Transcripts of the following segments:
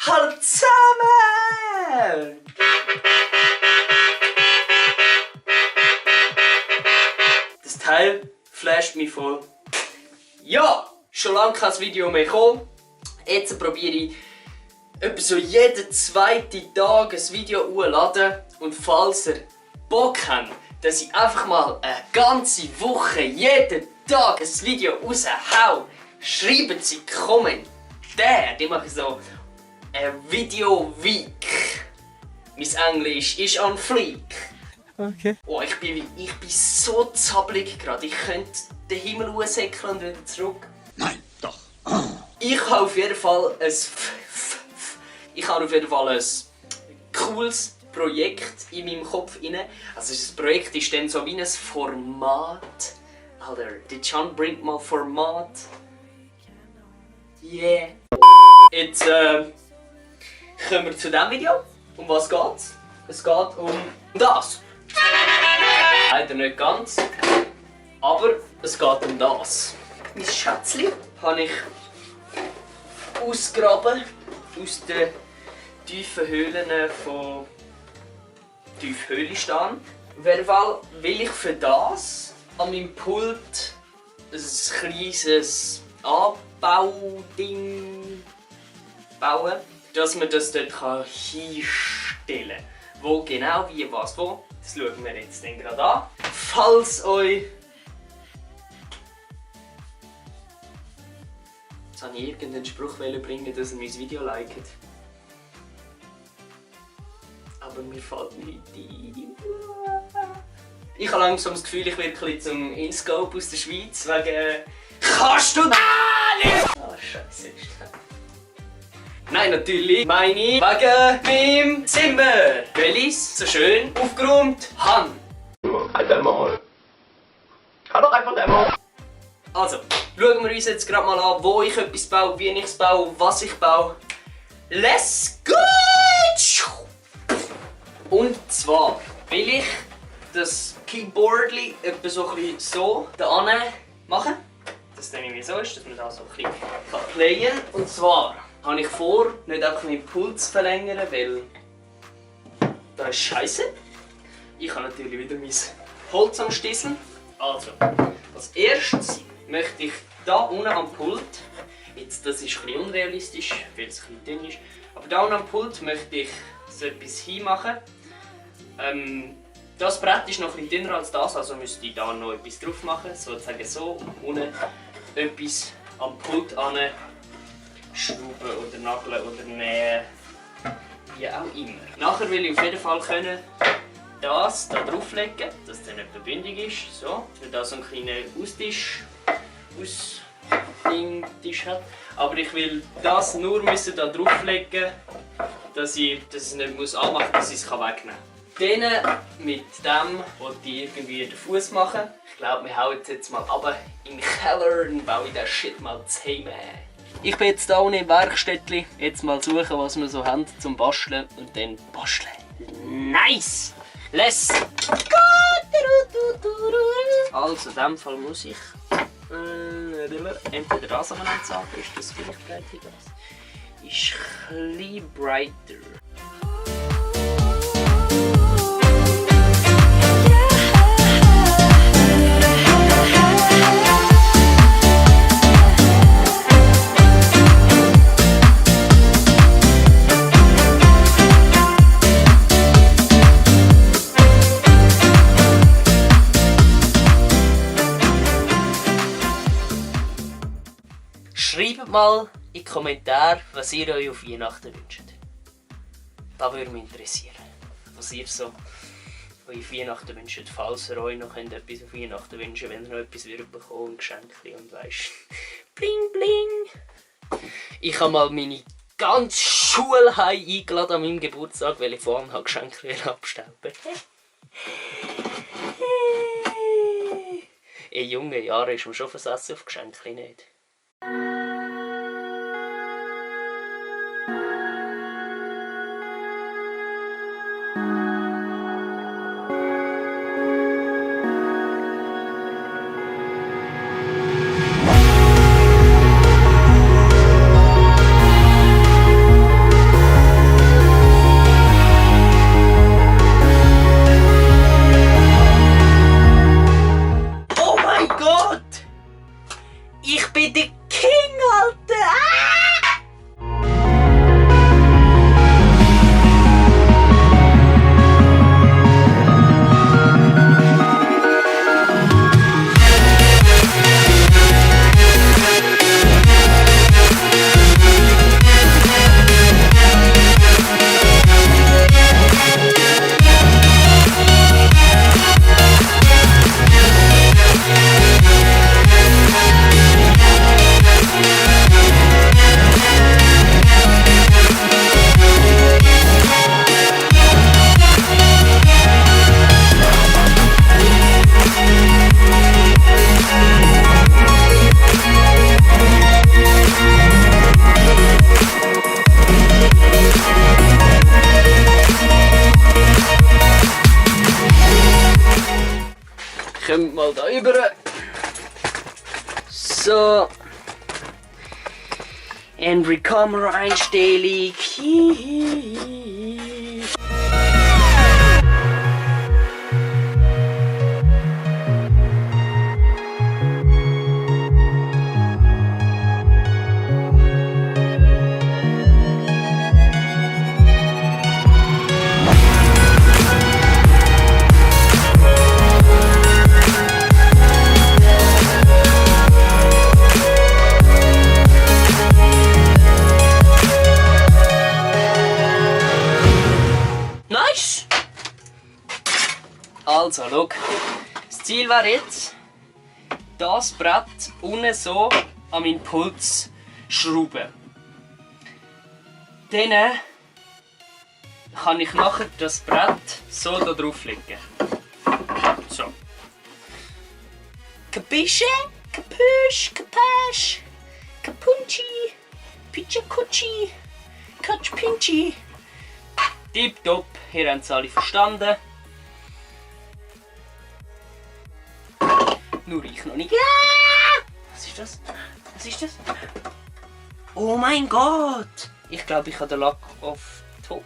Hallo zusammen! Das Teil flasht mich voll. Ja, schon lange kein Video mehr gekommen. Jetzt probiere ich etwa so jeden zweiten Tag ein Video hochzuladen. Und falls ihr Bock habt, dass ich einfach mal eine ganze Woche jeden Tag ein Video raushau, schreiben Sie Kommentare. Die mache ich so ein Video-Week. Mein Englisch ist on fleek. Okay. Oh, ich bin so zappelig gerade. Ich könnte den Himmel raussäckeln und wieder zurück. Nein, doch. Ich habe auf jeden Fall ein cooles Projekt in meinem Kopf inne. Also das Projekt ist dann so wie ein Format. Alter, der Can bringt mal Format. Yeah. Jetzt kommen wir zu diesem Video. Um was geht's? Es geht um das. Leider nicht ganz. Aber es geht um das. Mein Schätzchen habe ich ausgraben aus den tiefen Höhlen von Tiefhöhlistan. Auf jeden Fall will ich für das an meinem Pult ein kleines Anbauding bauen, dass man das dort hinstellen kann. Wo genau, wie, was, wo, das schauen wir jetzt dann gerade an. Falls euch... Jetzt habe ich irgendeinen Spruch bringen, dass ihr mein Video liket. Aber mir fällt nichts ein. Ich habe langsam das Gefühl, ich werde zum InScope aus der Schweiz wegen... Kannst du nicht! Ah, Scheiße ist das. Nein, natürlich meine ich wegen meinem Zimmer, weil ich es so schön aufgeräumt habe. Halt einmal. Kann doch einfach einmal. Also, schauen wir uns jetzt gerade mal an, wo ich etwas baue, wie ich es baue, was ich baue. Let's go! Und zwar will ich das Keyboardli etwa so ein bisschen so da machen. Dass es dann irgendwie so ist, dass man da so ein bisschen playen kann. Und zwar habe ich vor, nicht einfach meinen Pult zu verlängern, weil das ist scheiße. Ich habe natürlich wieder mein Holz am Stisseln. Also, als erstes möchte ich da unten am Pult, jetzt das ist ein bisschen unrealistisch, weil es ein bisschen dünn ist, aber da unten am Pult möchte ich so etwas hinmachen. Das Brett ist noch ein bisschen dünner als das, also müsste ich da noch etwas drauf machen, sozusagen so, und unten etwas am Pult schrauben oder nageln oder nähen, wie auch immer. Nachher will ich auf jeden Fall können das da drauflegen, dass es dann etwa bündig ist, so, dass da so einen kleinen Tisch hat. Aber ich will das nur da drauflegen, dass ich es nicht muss anmachen muss, dass ich es wegnehmen kann. Dann mit dem wollte ich irgendwie den Fuß machen. Ich glaube, wir hauen jetzt mal runter in den Keller und baue den Shit mal zusammen. Ich bin jetzt hier unten im Werkstättchen. Jetzt mal suchen, was wir so haben zum Basteln und dann basteln. Nice! Let's go! Also, in diesem Fall muss ich entweder das aneinander sagen, ist das vielleicht breiter das? Ist ein bisschen breiter. Schreibt mal in die Kommentare, was ihr euch auf Weihnachten wünscht. Das würde mich interessieren. Was ihr so euch auf Weihnachten wünscht, falls ihr euch noch etwas auf Weihnachten wünschen, wenn ihr noch etwas bekommen, ein Geschenk und weisst. Bling bling! Ich habe mal meine ganze Schule eingeladen an meinem Geburtstag, weil ich vorhin Geschenke abstauben. In jungen Jahren ist man schon versessen auf Geschenke, nicht? bin der King, Alter! Kommt mal da rüber. So. Andere Kameraeinstellung. Nice! Also, schau. Das Ziel wäre jetzt, das Brett unten so an meinen Puls schrauben. Dann kann ich nachher das Brett so da drauf legen. So. Capisce? Capusch? Capasch? Capunci? Pichacucci? Katschpinci? Tipptopp, ihr habt es alle verstanden. Nur ich noch nicht. Was ist das? Was ist das? Oh mein Gott! Ich glaube, ich habe den Lack auf tot.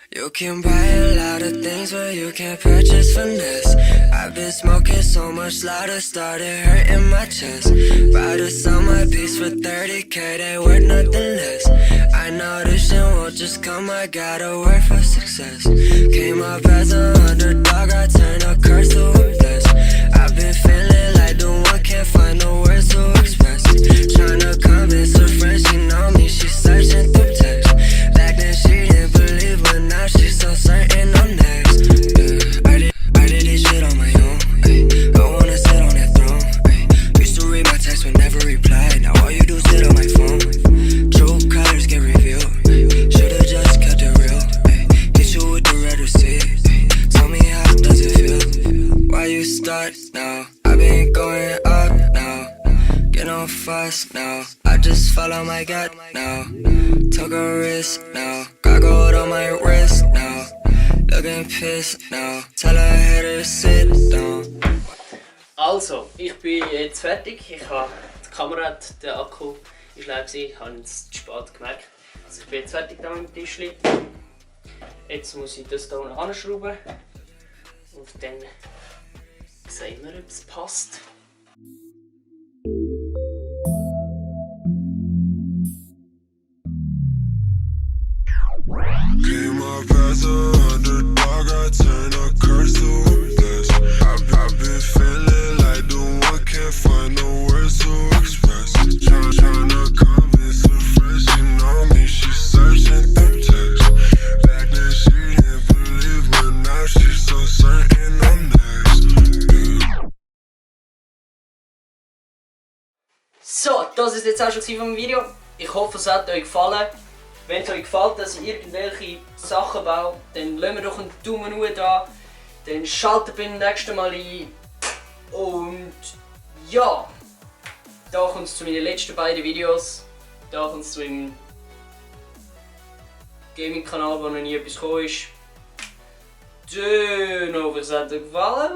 You can buy a lot of things, but you can't purchase finesse. I've been smoking so much louder, started hurting my chest. About to sell my piece for 30K, they worth nothing less. I know this shit won't just come, I gotta work for success. Came up as a underdog, I turned a curse to a blessing. I've been feeling like the one, can't find the words to express it. Tryna convince her friend, she know me, she searching through text. Back then she didn't believe, but now she's so certain I'm next. Yeah, I did this shit on my own. Ay, I wanna sit on that throne. Ay, used to read my text but never reply. Now all you do is sit on my phone. True colors get revealed. Ay, should've just kept it real. Ay, hit you with the red receipt. Ay, tell me how does it feel? Why you start now? I've been going up now. Get on fast now. I just follow my gut now. Took a risk now. Got gold on my wrist now. Looking pissed now. Tell her hater sit down. Also, ich bin jetzt fertig. Ich habe die Kamera, der Akku ist leer gewesen. Ich habe es zu spät gemerkt. Also ich bin jetzt fertig da mit dem Tischli. Jetzt muss ich das hier unten anschrauben. Und dann sehen wir, ob es passt. Came up as a underdog, I turned a curse to a blessing. I've been feeling like the one, can't find no words to express. Tryna convince her friend, she know me, she searching through text. Back then she didn't believe, but now she's so certain. das ist jetzt auch schon vom Video. Ich hoffe, es hat euch gefallen. Wenn es euch gefällt, dass ich irgendwelche Sachen baue, dann lasst mir doch einen Daumen hoch da. Dann schaltet beim nächsten Mal ein. Und ja, da kommt es zu meinen letzten beiden Videos. Da kommt es zu meinem Gaming-Kanal, wo noch nie etwas gekommen ist. Dann hoffe ich, es hat euch gefallen.